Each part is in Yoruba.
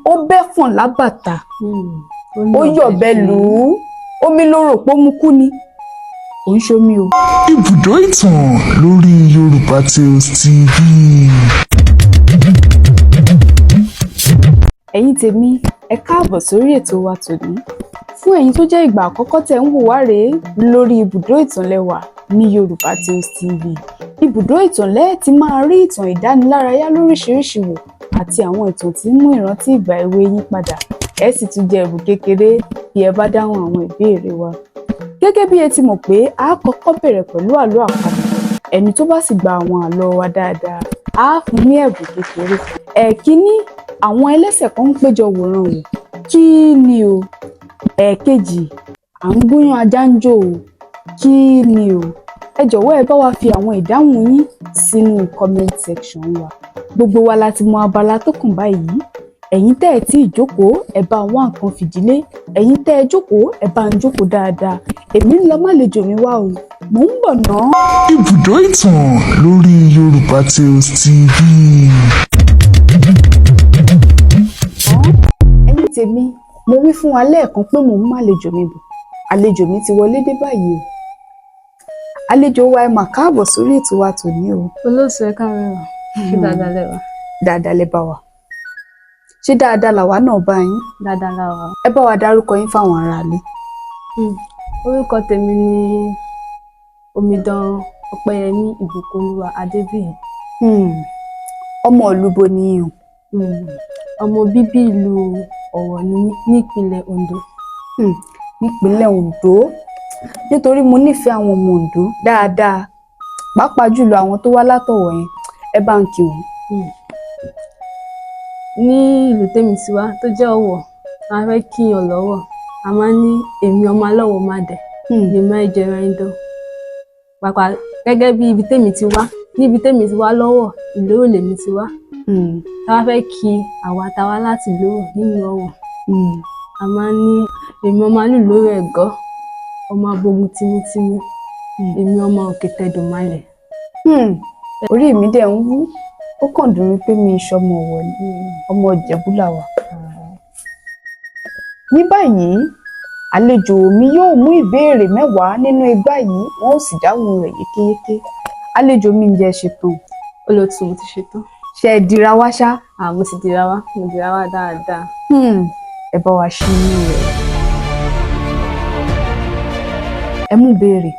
Ó bẹ́fọ̀n lábàtà, ó yọ̀bẹ lù ú, omi ló rò pé ó mu kú ni, kò ń ṣomi o. Ibùdó ìtàn lórí Yorùbá Tales TV. Ẹ̀yin tèmi, ẹ káàbọ̀ sórí ètò wa tòní. Fún ẹ̀yin tó jẹ́ ìgbà àkọ́kọ́ tẹ̀ ń wò wá rèé lórí Ibùdó Ìtàn lẹ́wà ní Yorùbá Tales TV. Ibùdó Ìtàn lẹ́ẹ̀ ti máa rí ìtàn ìdánilárayá lóríṣiríṣi wò àti àwọn ìtàn tí ń mú ìrántí ìgbà èwe yín padà. Ẹ sì tún jẹ ẹ̀bùn kékeré bí ẹ bá dáhùn àwọn ìbéèrè wa. Gẹ́gẹ́ bí ẹ ti mọ̀ pé a kọ́kọ́ bẹ̀rẹ̀ pẹ̀lú àlọ́ àpamọ̀, ẹni tó bá sì gba àwọn àlọ́ wa dáadáa, á fún ní ẹ̀bùn kékeré. Ẹ̀kíní, àwọn ẹlẹ́sẹ̀ kan ń péjọ wòran wò, kí ni o? Ẹ̀ẹ̀kejì, à ń gúnyán ajá ń jó o, kí ni o? Ẹ jọ̀wọ́, ẹ bá wa fi àwọn ìdáhùn yín sínú comment section wa. Gbogbo wa la ti mọ abala tó kàn báyìí. Ẹ̀yin tẹ́ ẹ tí ì jókòó, ẹ bá wá nǹkan fìdílé. Ẹ̀yin tẹ́ ẹ jókòó, ẹ bá ń jókòó dáadáa. Èmi ń lọ málejò mi wá o, mò ń bọ̀ ná. Ibùdó ìtàn lórí Yorùbá Tales TV. Ẹ̀yin tèmi, mo wí fún wa lẹ́ẹ̀kan pé mò ń málejò mi bọ̀. Àlejò mi ti wọlé dé báyìí o. Àlejò wa, ẹ mà káàbọ̀ sórí ètò wa tòní o. Olóòtú, ẹ káàárọ̀, ṣé dáadáa lẹ wà? Dáadáa lẹ bá wa. Ṣé dáadáa làwa náà bá yín? Dáadáa la wà. Ẹ bá wa dárúkọ yín fáwọn aráalé. Orúkọ tèmi ni Omidan Ọpẹ́yẹmí Ìbùkúnolúwa Adébíyì. Ọmọ ìlú bo ni yín o? Ọmọ bíbí ìlú Ọ̀wọ̀ ni mí nípínlẹ̀ Ondo. Nípínlẹ̀ Ondo, nítorí mo nífẹ̀ẹ́ àwọn ọmọ Ondo dáadáa, pàápàá jùlọ àwọn tó wá látọ̀wọ̀ yẹn. Ẹ bá ń kí wọn. Ní ìlú tèmi ti wá tó jẹ́ Ọ̀wọ̀, a fẹ́ kíyàn lọ́wọ̀, a máa ń ní èmi ọmọ alọ́wọ̀ má dẹ̀, èmi ẹ̀jẹ̀ rẹ̀ pàápàá gẹ́gẹ́ bí ibi tèmi ti wá, níbi tèmi ti wá lọ́wọ̀, Ìlórò lèmi ti wá. Tá bá fẹ́ kí àwa tá wá láti Ìlórò nínú Ọ̀wọ̀, a máa ń ní èmi ọmọ alúlóró ẹ̀gọ́, ọmọ abogun tímítímí, èmi ọmọ òkè tẹdùnmalẹ̀. Orí mi dẹ̀ ń wú, ó kàn dùn mí pé mi ìṣọmọ Ọ̀wọ̀ ni, ọmọ Ìjẹ̀bú làwà. Ní báyìí, àlejò mi yóò mú ìbéèrè 10 nínú igbá yìí, wọn ó sì dáhùn rẹ̀ yékéyéké. Àlejò mi, ǹjẹ́ ẹ ṣetán? Olóòtú, mo ti ṣetán. Ṣe é dira wá ṣá? À, mo ti dira wá, mo dira wá dáadáa. Ẹ bá wa ṣí inú rẹ̀. Ẹ mú béèrè.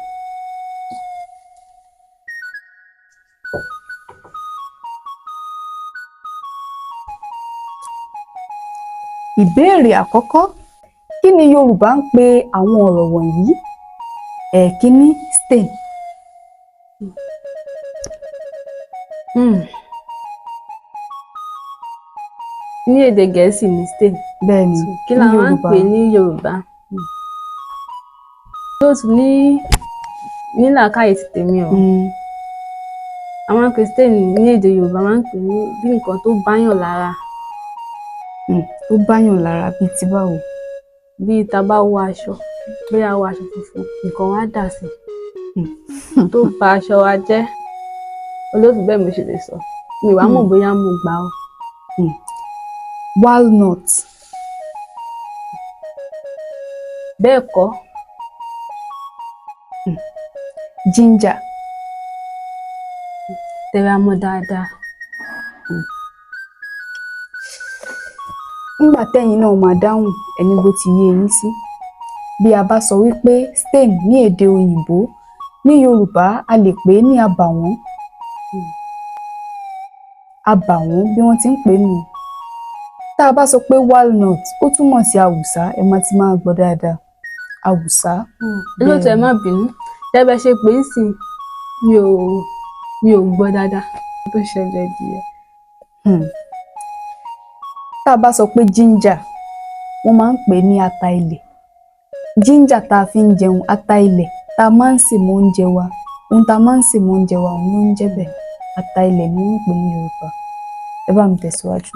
Ìbéèrè àkọ́kọ́: kí ni Yorùbá ń pe àwọn ọ̀rọ̀ wọ̀nyí? Ẹ̀ẹ̀kínní, stain. Ní èdè Gẹ̀ẹ́sì ní stain. Bẹ́ẹ̀ ni. Kí la ní máa ń Yorùbá? pè ní Yorùbá? Olóòtú, ní làákàyè ti tèmi o, a máa ń pè stain ní èdè Yorùbá, máa ń pè ní bí nǹkan tó báyàn lára. Tó báyàn lára bíi ti báwo? Bí tá bá wọ aṣọ, bóyá a wọ aṣọ funfun, nǹkan wá dà sí tó ba aṣọ wa jẹ́. Olóòtú, bẹ́ẹ̀ mo ṣe lè sọ, mi wàá mọ̀ bóyá mo gbà ó. Walnut. Bẹ́ẹ̀ kọ́. Ginger. Tẹra mọ́ dáadáa. Nígbà tẹ́yin náà máa dáhùn, ẹni bó ti yé eyín sí. Bí a bá sọ wípé stain ní èdè òyìnbó, ní Yorùbá a lè pè é ní abàwọ́n. Abàwọ́n bí wọ́n ti ń pè é nù. Tá a bá sọ pé walnut, ó túmọ̀ sí awùsá. Ẹ máa ti máa gbọ́ dáadáa, awùsá. Olóòtú, ẹ má bínú, tẹ́bẹ̀ ṣe pé ń sìn, mi ò gbọ́ dáadáa tó ṣẹlẹ̀ díẹ̀. Tá a bá sọ pé ginger, wọ́n máa ń pè é ní ata ilẹ̀. Ginger tá a fi ń jẹun, ata ilẹ̀ tá a máa ń sè mọ́ oúnjẹ wa, ohun tá a máa ń sè mọ́ oúnjẹ wa, òun ló ń jẹ́ bẹ́ẹ̀. Ata ilẹ̀ ni wọ́n ń pè ní Yorùbá. Ẹ bá mi tẹ̀síwájú.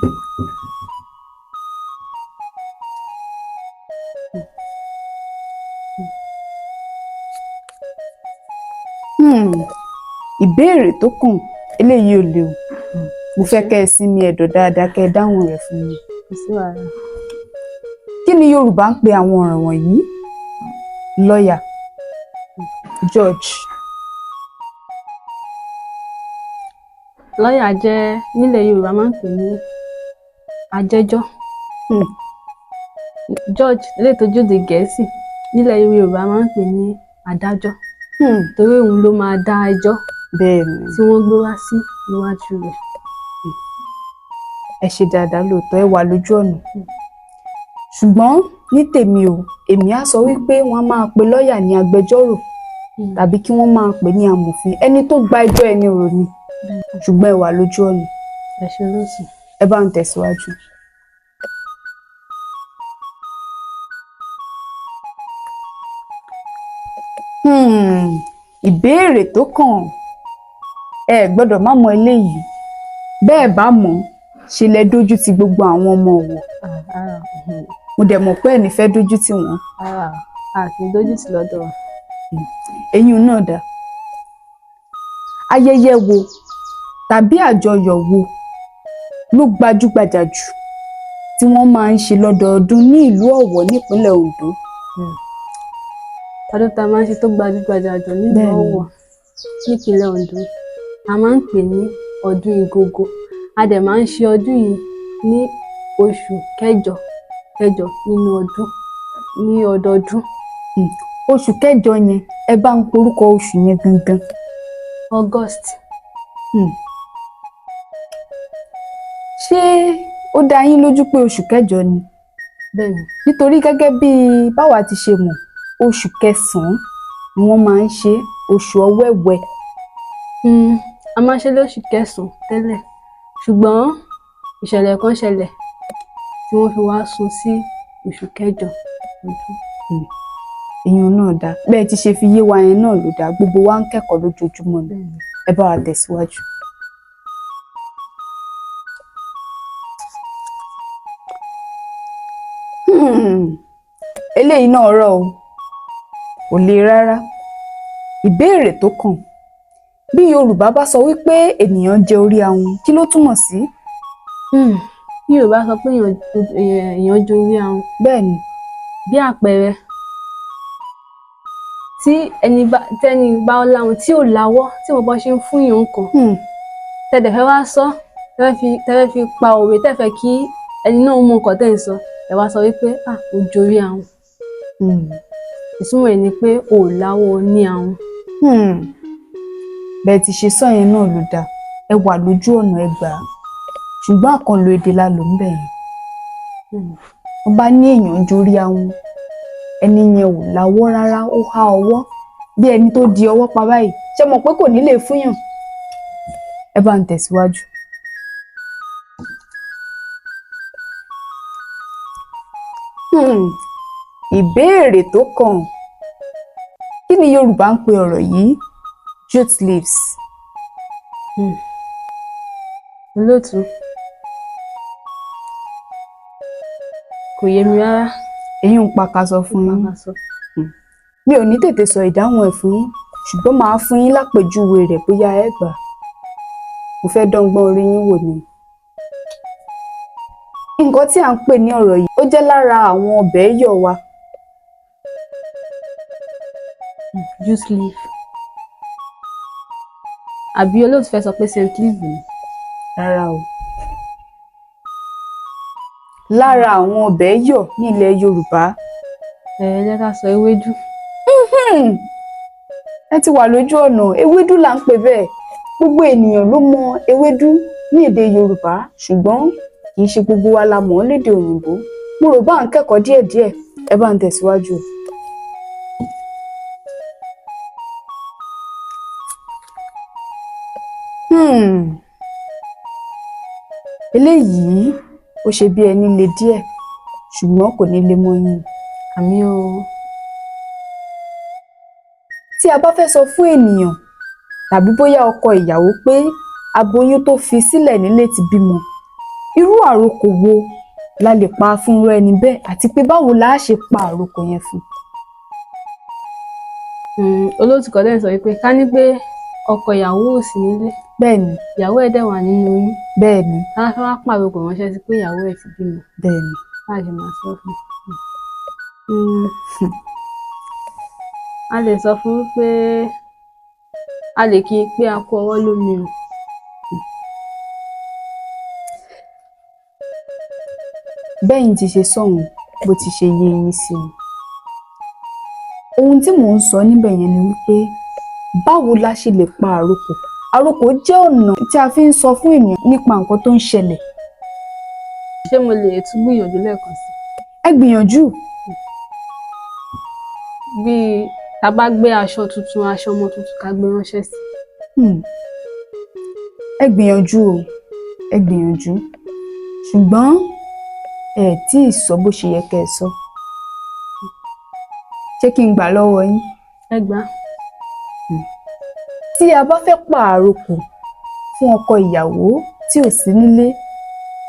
Ìbéèrè tó kàn, eléyìí ò le o. Mo fẹ́ kẹ́ ẹ sinmi ẹ̀dọ̀ dáadáa kẹ́ ẹ dáhùn rẹ̀ fún mi. Sí wàhálà. Kí ni Yorùbá ń pe àwọn ọ̀ràn wọ̀nyí? Lọ́yà, judge. Lọ́yà jẹ́, nílẹ̀ Yorùbá máa ń pè ní ajẹ́jọ́. Judge, eléyìí tó jẹ́ èdè Gẹ̀ẹ́sì, nílẹ̀ Yorùbá máa ń pè ní adájọ́, torí òun ló máa dá ẹjọ́ tí wọ́n gbé wá sí iwájú rẹ̀. Ẹ ṣe dáadáa lóòótọ́, ẹ wà lójú ọ̀nà. Ṣùgbọ́n ní tèmi o, èmi á sọ wípé wọ́n á máa pe lọ́yà ní agbẹjọ́rò tàbí kí wọ́n máa pè ní amòfin, ẹni tó gba ẹjọ́ ẹni rò ni. Ṣùgbọ́n ẹ wà lójú ọ̀nà. Ẹ ṣé olóòtú. Ẹ bá ń tẹ̀síwájú. Ìbéèrè tó kàn, ẹ gbọ́dọ̀ má mọ eléyìí. Bẹ́ẹ̀ bá mọ̀, ṣe lẹ dójú ti gbogbo àwọn ọmọ Ọ̀wọ̀. Mo dẹ̀ mọ̀ pé ẹni fẹ́ dójú tì wọ́n. A kì í dójú tì lọ́dọ̀ wa. Eyín náà dà. Ayẹyẹ wo tàbí àjọyọ̀ wo ló gbajúgbajà jù tí wọ́n máa ń ṣe lọ́dọọdún ní ìlú Ọ̀wọ̀ nípínlẹ̀ Oǹdó? Ọdún tá a máa ń ṣe tó gbajúgbajà jù nílùú Ọ̀wọ̀ nípínlẹ̀ Oǹdó, a máa ń pè ní ọdún Igogo. A dẹ̀ máa ń ṣe ọdún yìí ní oṣù kẹjọ kẹjọ nínú ọdún, ní ọdọọdún. Oṣù kẹjọ yẹn, ẹ bá ń porúkọ oṣù yẹn gangan. August. Ṣé ó dá yín lójú pé oṣù kẹjọ ni? Bẹ́ẹ̀ni. Nítorí gẹ́gẹ́ bí báwa ti ṣe mọ̀, oṣù kẹsàn-án ni wọ́n máa ń ṣe, oṣù Ọ̀wẹ̀wẹ̀. A máa ń ṣe lóṣù kẹsàn-án tẹ́lẹ̀, ṣùgbọ́n ìṣẹ̀lẹ̀ kan ṣẹlẹ̀ tí wọ́n fi wá sún sí oṣù kẹjọ ọdún. Ìyẹn náà dáa. Bẹ́ẹ̀ ti ṣe fi yé wa yẹn náà ló dáa. Gbogbo wa ń kẹ́kọ̀ọ́ lójoojúmọ́ ni. Ẹ bá wa tẹ̀síwájú. Eléyìí náà rọ̀ o, kò le rárá. Ìbéèrè tó kàn, bí Yorùbá bá sọ wípé ènìyàn jẹ orí ahun, kí ló túmọ̀ sí? Bí Yorùbá sọ pé èèyàn jẹ orí ahun. Bẹ́ẹ̀ni. Bí àpẹẹrẹ, tí ẹni bá tẹ́ni bá láhun tí ò láwọ́, tí mo bá ṣe ń fún èèyàn nǹkan, tẹ́dẹ̀ fẹ́ wá sọ, tẹ́fẹ́ fi pa òwe, tẹ́fẹ́ kí ẹni náà mọ nǹkan tẹ́ ń sọ, ẹ wá sọ wípé ah, o jorí ahun. Ìtumọ̀ ẹ̀ ni pé o ò láwọ́, o ní ahun. Bẹ́ẹ̀ ti ṣe sọ yẹn náà ló dáa. Ẹ wà lójú ọ̀nà, ẹ gbà á. Ṣùgbọ́n àkànlò èdè la lò ń bẹ̀ yẹn. Wọ́n bá ní èèyàn jorí ahun, ẹni yẹn ò láwọ́ rárá, ó há ọwọ́ bí ẹni tó di ọwọ́ pa báyìí. Ṣé mọ̀ pé kò ní lè fúnyàn? Ẹ bá ń tẹ̀síwájú. Ìbéèrè tó kàn, kí ni Yorùbá ń pe ọ̀rọ̀ yìí? Jute leaves. Olóòtú, kò yé mi rárá. Èyí ń pakasọ fún yín. Pakasọ. Mi ò ní tètè sọ ìdáhùn ẹ̀ fún yín, ṣùgbọ́n màá fún yín lápèjúwe rẹ̀ bóyá ẹ gbà. Mo fẹ́ dángbọ́n orí yín wò ni. Nǹkan tí à ń pè ní ọ̀rọ̀ yìí, ó jẹ́ lára àwọn ọbẹ̀ yọ̀ wa. Jute leaf. Àbí olóòtú fẹ́ sọ pé scent leaf ni? Rárá o. Lára àwọn ọbẹ̀ yọ̀ ní ilẹ̀ Yorùbá. Ẹ jẹ́ ká sọ ewédú. Ẹ ti wà lójú ọ̀nà, ewédú là ń pè bẹ́ẹ̀. Gbogbo ènìyàn ló mọ ewédú ní èdè Yorùbá, ṣùgbọ́n kì í ṣe gbogbo wa la mọ̀ ọ́ lédè òyìnbó. Mo rò bá ń kẹ́kọ̀ọ́ díẹ̀díẹ̀, ẹ bá ń tẹ̀síwájú. Eléyìí ó ṣe bí ẹni le díẹ̀, ṣùgbọ́n kò ní le mọ́ yín. Àmì o. Tí a bá fẹ́ sọ fún ènìyàn tàbí bóyá ọkọ ìyàwó pé aboyún tó fi sílẹ̀ nílé ti bímọ, irú àrokò wo la lè pa fún irú ẹni bẹ́ẹ̀, àti pé báwo la á ṣe pa àrokò yẹn fún? Olóòtú kan dẹ̀ sọ wípé ká ní pé Ọkọ ìyàwó ò sí nílé, Bẹ́ẹ̀ni. Ìyàwó ẹ̀ dẹ̀ wà nínú oyún. Bẹ́ẹ̀ni. Tá a fẹ́ wá pàrokò ránṣẹ́ sí pé ìyàwó ẹ̀ ti bímọ. Bẹ́ẹ̀ni. Bá a ṣe máa sọ fún un. A lè sọ fún un pé a lè kí i pé a kú ọwọ́ lómi o. Bẹ́yìn ti ṣe sọ̀hún, bó ti ṣe yé yín sí ni. Ohun tí mò ń sọ níbẹ̀ yẹn ni wípé, báwo la ṣe lè pa àrokò? Àrokò jẹ́ ọ̀nà tí a fi ń sọ fún ènìyàn nípa nǹkan tó ń ṣẹlẹ̀. Ṣé mo lè tún gbìyànjú lẹ́ẹ̀kan sí? Ẹ gbìyànjú. Bíi tá a bá gbé aṣọ tuntun, aṣọ ọmọ tuntun, ká gbé ránṣẹ́ sí. Ẹ gbìyànjú o, ẹ gbìyànjú, ṣùgbọ́n ẹ tí ì sọ bó ṣe yẹ kẹ́ ẹ sọ. Ṣé kí n gbà lọ́wọ́ yín? Ẹ gbà á. Tí a bá fẹ́ pa àrokò fún ọkọ ìyàwó tí ò sí nílé,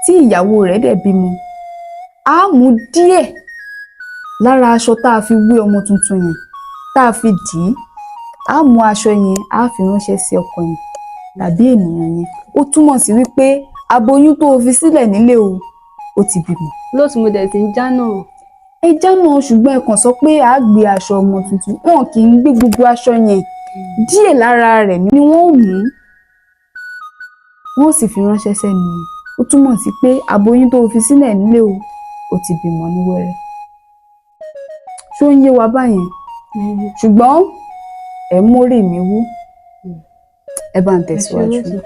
tí ìyàwó rẹ̀ dẹ̀ bímọ, á mú díẹ̀ lára aṣọ tá a fi wé ọmọ tuntun yẹn, tá a fi dì í, á mú aṣọ yẹn, á fi ránṣẹ́ sí ọkọ yẹn tàbí ènìyàn yẹn. Ó túmọ̀ sí wípé aboyún tó o fi sílẹ̀ nílé o, ó ti bímọ. Lóòtú, mo dẹ̀ ti ń já náà. Ẹ jánà, ṣùgbọ́n ẹ kàn sọ pé a gbé aṣọ ọmọ tuntun. Wọn kì í gbé gbogbo aṣọ yẹn. Díẹ̀ lára rẹ̀ ni wọ́n ó mú, wọ́n ó sì fi ránṣẹ́ sẹ́ni yẹn. Ó túmọ̀ sí pé aboyún tó o fi sílẹ̀ nílé o, ó ti bímọ ní wẹ́rẹ́. Ṣó ń yé wa báyẹn? Ṣùgbọ́n ẹ mórí mi wú. Ẹ bá ń tẹ̀síwájú. Ẹ ṣé olóòtú.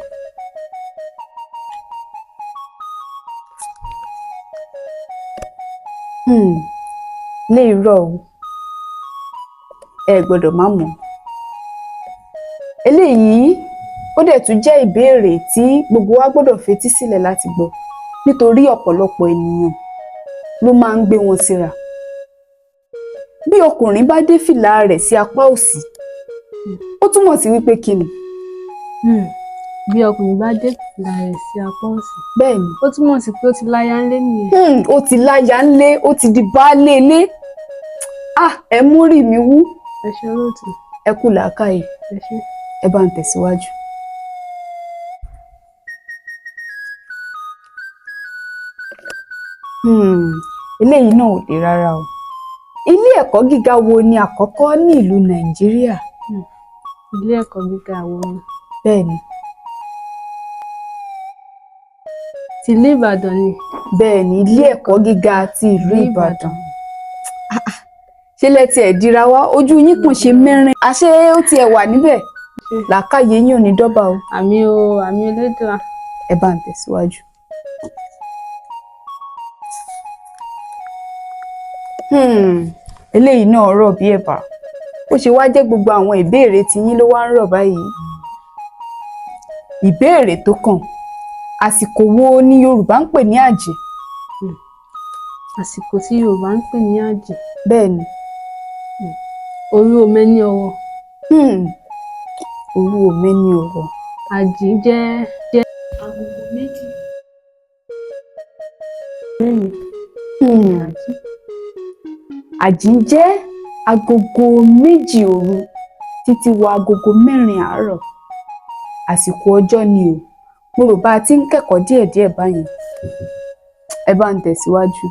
Lè rọ̀ o, ẹ gbọ́dọ̀ má mọ̀ eléyìí. Ó dẹ̀ tún jẹ́ ìbéèrè tí gbogbo wa gbọ́dọ̀ fetí sílẹ̀ láti gbọ́, nítorí ọ̀pọ̀lọpọ̀ ènìyàn ló máa ń gbé wọn síra. Bí ọkùnrin bá dé fìlà rẹ̀ sí apá òsì, ó túmọ̀ sí wípé kí ni? Bí ọkùnrin bá dé fìlà rẹ̀ sí apá òsì, Bẹ́ẹ̀ni. ó túmọ̀ sí pé ó ti láya ńlé nìyẹn. Ó ti láya ńlé, ó ti di baálé ilé. Ah, ẹ mórí mi wú. Ẹ ṣé olóòtú. Ẹ kú làákàyè. Ẹ ṣé. Ẹ bá ń tẹ̀síwájú. Eléyìí náà ò le rárá o. Ilé ẹ̀kọ́ gíga wo ni àkọ́kọ́ ní ìlú Nàìjíríà? Ilé ẹ̀kọ́ gíga wo ni? Bẹ́ẹ̀ni. Ti ìlú Ìbàdàn ni. Bẹ́ẹ̀ni, ilé ẹ̀kọ́ gíga ti ìlú Ìbàdàn. Ṣé lẹ tiẹ̀ dira wá? Ojú yín kàn ṣe mẹ́rin. Àṣé ó tiẹ̀ wà níbẹ̀? Làákàyè yín ò ní dọ́bà o. Àmín o, àmín Elédùà. Ẹ bá ń tẹ̀síwájú. Eléyìí náà rọ̀ bí ẹ̀bà. Ó ṣe wá jẹ́ gbogbo àwọn ìbéèrè tiyín ló wá ń rọ̀ báyìí. Ìbéèrè tó kàn: àsìkò wo ni Yorùbá ń pè ní àjìn? Àsìkò tí Yorùbá ń pè ní àjìn. Bẹ́ẹ̀ni. Òru òmẹ́ni ọ̀wọ̀. Òru òmẹ́ni ọ̀wọ̀. Àjìn jẹ́ agogo 2. Àjìn jẹ́ agogo 2 òru títí wọ agogo 4 àárọ̀. Àsìkò ọjọ́ ni o. Mo rò bá a ti ń kẹ́kọ̀ọ́ díẹ̀díẹ̀ báyẹn. Ẹ bá ń tẹ̀síwájú.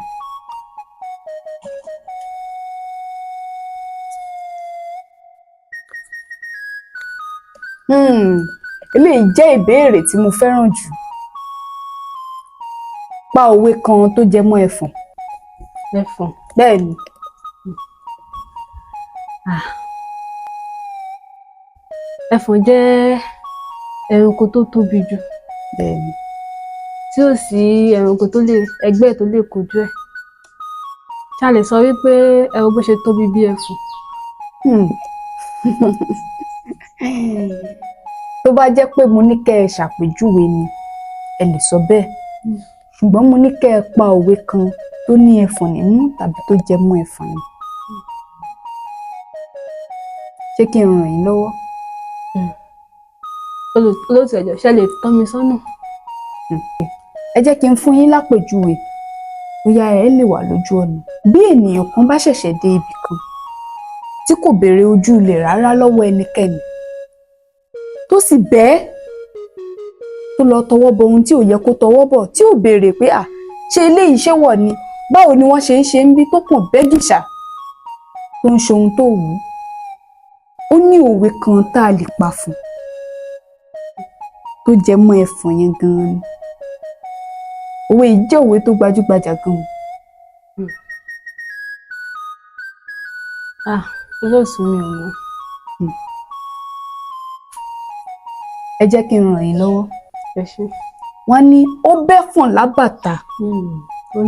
Eléyìí jẹ́ ìbéèrè tí mo fẹ́ràn jù. Pa òwe kan tó jẹ mọ́ ẹfọ̀n. Ẹfọ̀n. Bẹ́ẹ̀ni. Ẹfọ̀n jẹ́ ẹranko tó tóbi jù. Bẹ́ẹ̀ni. Tí ò sí ẹranko tó lè ẹgbẹ́ ẹ̀ tó lè kojú ẹ̀. Ṣé a lè sọ wípé ẹ wo bó ṣe tóbi bí ẹfọ̀n? Tó bá jẹ́ pé mo ní kẹ́ ẹ ṣàpèjúwe ni, ẹ lè sọ bẹ́ẹ̀. Ṣùgbọ́n mo ní kẹ́ ẹ pa òwe kan tó ní ẹfọ̀n nínú tàbí tó jẹ mọ́ ẹfọ̀n ni. Ṣé kí n ràn yín lọ́wọ́? Olóòtú, ẹ jọ̀ọ́, ṣé ẹ lè tọ́ mi sọ́nà? Ẹ jẹ́ kí n fún yín lápèjúwe, bóyá ẹ lè wà lójú ọ̀nà. Bí ènìyàn kan bá ṣẹ̀ṣẹ̀ dé ibì kan tí kò béèrè ojú ilẹ̀ rárá lọ́wọ́ ẹnikẹ́ni, Tó sì bẹ́ẹ̀ tó lọ tọwọ́ bọ ohun tí ò yẹ kó tọwọ́ bọ̀, tí ò béèrè pé, à, ṣé eléyìí ṣé wọ̀ ni, báwo ni wọ́n ṣe ń ṣe ń bí, tó kàn bẹ́gìṣà tó ń ṣe ohun tó wù ú, ó ní òwe kan tá a lè pa fún tó jẹ mọ́ ẹfọ̀n yẹn gan-an ni. Òwe yìí jẹ́ òwe tó gbajúgbajà gan-an. Ah, olóòtú, mi ò mọ̀. Ẹ jẹ́ kí n ràn yín lọ́wọ́. Ẹ ṣé. Wọ́n ní ó bẹ́fọ̀n lábàtà,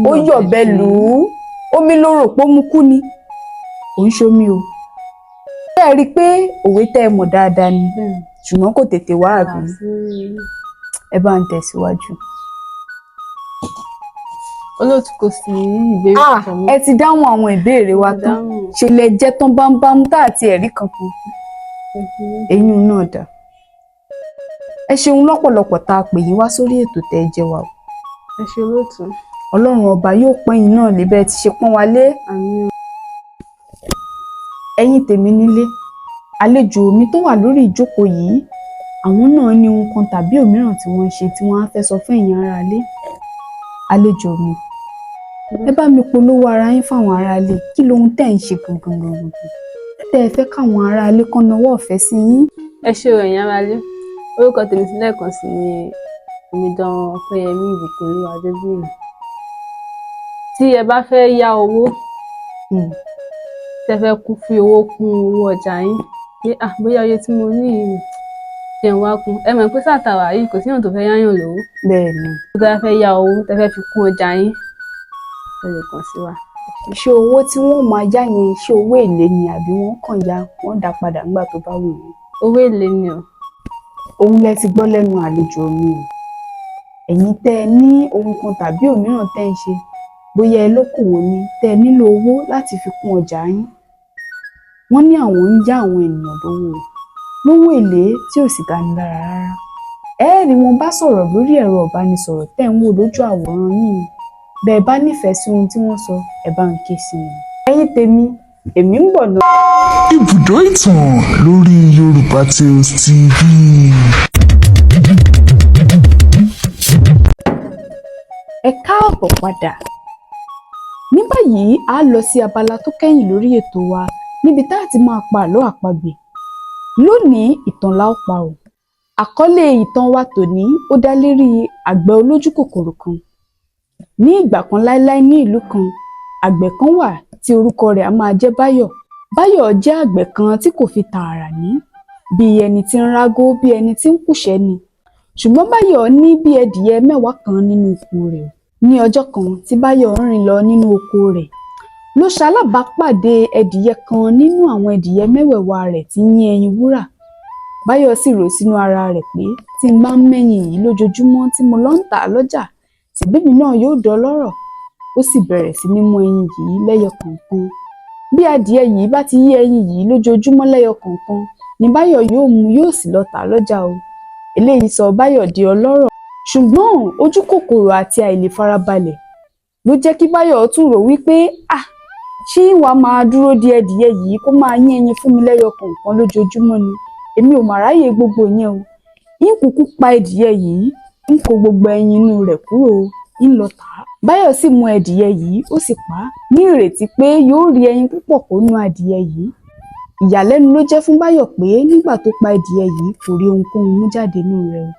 ó yọ̀bẹ lù ú, omi ló rò pé ó mú kú ni, kò ń ṣomi o. Ṣé ẹ rí i pé òwe tẹ́ ẹ mọ̀ dáadáa ni, ṣùgbọ́n kò tètè wá, àbí? Ẹ bá ń tẹ̀síwájú. Olóòtú, kò sí ìbéèrè Ah, kankan mọ́. Ẹ ti dáhùn àwọn ìbéèrè wa tán. Dáhùn. Ṣe lẹ jẹ́ tán bámbám tá àti ẹ̀rí kankan. Eyín náà dà. Ẹ ṣeun lọ́pọ̀lọpọ̀ tá a pè yín wá sórí ètò tẹ́ ẹ jẹ́ wa o. Ẹ ṣé, olóòtú. Ọlọ́run ọba yóò pọ́n yín náà lé bẹ́ẹ̀ ti ṣe pọ́n wa lé. Àmín. Ẹ̀yin tèmi nílé, àlejò mi tó wà lórí ìjókòó yìí, àwọn náà ní ohun kan tàbí òmíràn tí wọ́n ń ṣe tí wọ́n á fẹ́ sọ fún ẹ̀yin aráalé. Àlejò mi, ẹ bá mi polówó ara yín fáwọn aráalé. Kí lohun tẹ́ ẹ̀ ń ṣe gangan gangan tẹ́ ẹ fẹ́ káwọn aráalé kan nawọ́ ọ̀fẹ́ sí yín? Ẹ ṣé o, ẹ̀yin aráalé. Orúkọ tèmi sí lẹ́ẹ̀kan sí ni Omidan Ọpẹ́yẹmí Ìbùkúnolúwa Adébíyì. Tí ẹ bá fẹ́ yá owó, tẹ́ fẹ́ kún fi owó kún owó ọjà yín, pé ah, bóyá iye tí mo ní yìí, jẹ́ n wá kún. Ẹ mọ̀ pé sáà tá a wà yìí, kò síyàn tó fẹ́ yáyàn lówó. Bẹ́ẹ̀ ni. Tó bá fẹ́ yá owó, tẹ́ fẹ́ fi kún ọjà yín, ẹ lè kàn sí wa. Ṣé owó tí wọ́n máa yá yẹn, ṣé owó èlé ni, àbí wọ́n kàn yá, wọ́n dá padà nígbà tó bá wù wọ́n? Owó èlé ni o. Òun lẹ ti gbọ́ lẹ́nu àlejò mi o. Ẹ̀yin tẹ́ ẹ ní ohun kan tàbí òmíràn tẹ́ ẹ ń ṣe, bóyá ẹ lókòwò ni, tẹ́ ẹ nílò owó láti fi kún ọjà yín, wọ́n ní àwọn ń yá àwọn ènìyàn lówó o, lówó èlé tí ò sì gani lára rárá. Ẹ ẹ́ rí wọn bá sọ̀rọ̀ lórí ẹ̀rọ ìbánisọ̀rọ̀ tẹ́ ń wò lójú àwòrán yín. Bẹ́ẹ̀ bá nífẹ̀ẹ́ sí ohun tí wọ́n sọ, ẹ bá ń ké sí wọn. Ẹ̀yin tèmi, èmi ń bọ̀ ná. Ibùdó ìtàn lórí Yorùbá Tales TV. Ẹ káàbọ̀ padà. Ní báyìí, a lọ sí abala tó kẹ́yìn lórí ètò wa, níbi tá a ti máa pa àlọ́ àpagbè. Lónìí, ìtàn la ó pa o. Àkọlé ìtàn wa tòní, ó dá lérí àgbẹ̀ olójú kòkòrò kan. Ní ìgbà kan láéláé, ní ìlú kan, àgbẹ̀ kan wà tí orúkọ rẹ̀ á máa jẹ́ Báyọ̀. Báyọ̀ jẹ́ àgbẹ̀ kan tí kò fi tààrà ní, bí ẹni tí ń rágó, bí ẹni tí ń kùṣẹ́ ni. Ṣùgbọ́n Báyọ̀ ní bí ẹdìyẹ 10 kan nínú oko rẹ̀. Ní ọjọ́ kan tí Báyọ̀ ń rìn lọ nínú oko rẹ̀, ló ṣalábàápàdé ẹdìyẹ kan nínú àwọn ẹdìyẹ mẹ́wẹ̀ẹ̀wá rẹ̀ tí ń yín ẹyin wúrà. Báyọ̀ sì rò sínú ara rẹ̀ pé, tí n bá ń mẹ́yin yìí lójoojúmọ́, tí mo lọ ń tà á lọ́jà, ṣèbémi náà yóò dọlọ́rọ̀. Ó sì bẹ̀rẹ̀ sí ní mú ẹyin yìí lẹ́yọ kọ̀ọ̀kan. Bí adìẹ yìí bá ti yé ẹyin yìí lójoojúmọ́ lẹ́yọ kọ̀ọ̀kan ní Báyọ̀ yóò mú, yóò sì lọ tà á lọ́jà o. Eléyìí sọ Báyọ̀ di ọlọ́rọ̀. Ṣùgbọ́n ojú kòkòrò àti àìlèfarabalẹ̀ ló jẹ́ kí Báyọ̀ tún rò wípé, ah, ṣé ìwà máa dúró de ẹdìyẹ yìí kó máa yín ẹyin fún mi lẹ́yọ kọ̀ọ̀kan lójoojúmọ́ ni? Èmi ò mà ráyè gbogbo yẹn o. Ń kúkú pa ẹdìyẹ yìí, ń kó gbogbo ẹyin inú rẹ̀ kúrò, ń lọ tà á. Báyọ̀ sì mú ẹdìyẹ yìí, ó sì pa á ní ìrètí pé yóò rí ẹyin púpọ̀ kó nú adìyẹ yìí. Ìyàlẹ́nu ló jẹ́ fún Báyọ̀ pé nígbà tó pa ẹdìyẹ yìí, kò rí ohunkóhun mú jáde nínú rẹ̀ o.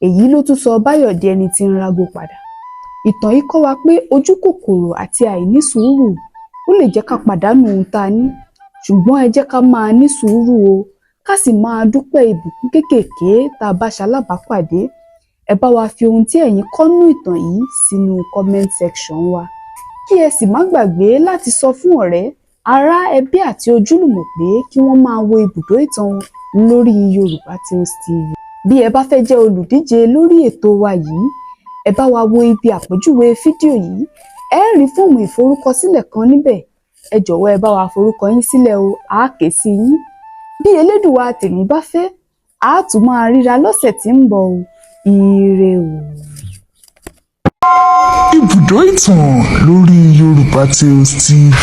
Èyí ló tún sọ Báyọ̀ di ẹni tí ń rágó padà. Ìtàn yìí kọ́ wa pé ojú kòkòrò àti àìní sùúrù, ó lè jẹ́ ká pàdánù ohun tá a ní. Ṣùgbọ́n ẹ jẹ́ ká máa ní sùúrù o, ká sì máa dúpẹ́ ìbùkún kéékèèké tá a bá ṣalábàápàdé. Ẹ bá wa fi ohun tí ẹ̀yin kọ́ nú ìtàn yìí sínú comment section wa, kí ẹ sì má gbàgbé láti sọ fún ọ̀rẹ́, ará, ẹbí àti ojúlùmọ̀ pé kí wọ́n máa wo Ibùdó Ìtàn lórí Yorùbá Tales TV. Bí ẹ bá fẹ́ jẹ́ olùdíje lórí ètò wa yìí, ẹ bá wa wo ibi àpèjúwe fídíò yìí, ẹ rí fọ́ọ̀mù ìforúkọsílẹ̀ kan níbẹ̀. Ẹ jọ̀wọ́, ẹ bá wa forúkọ yín sílẹ̀ o, á ké sí yín. Bí Elédùwà tèmi bá fẹ́, á tún máa ríra lọ́sẹ̀ tí ń bọ̀ o. Ire o. Ibùdó ìtàn lórí Yorùbá Tales TV.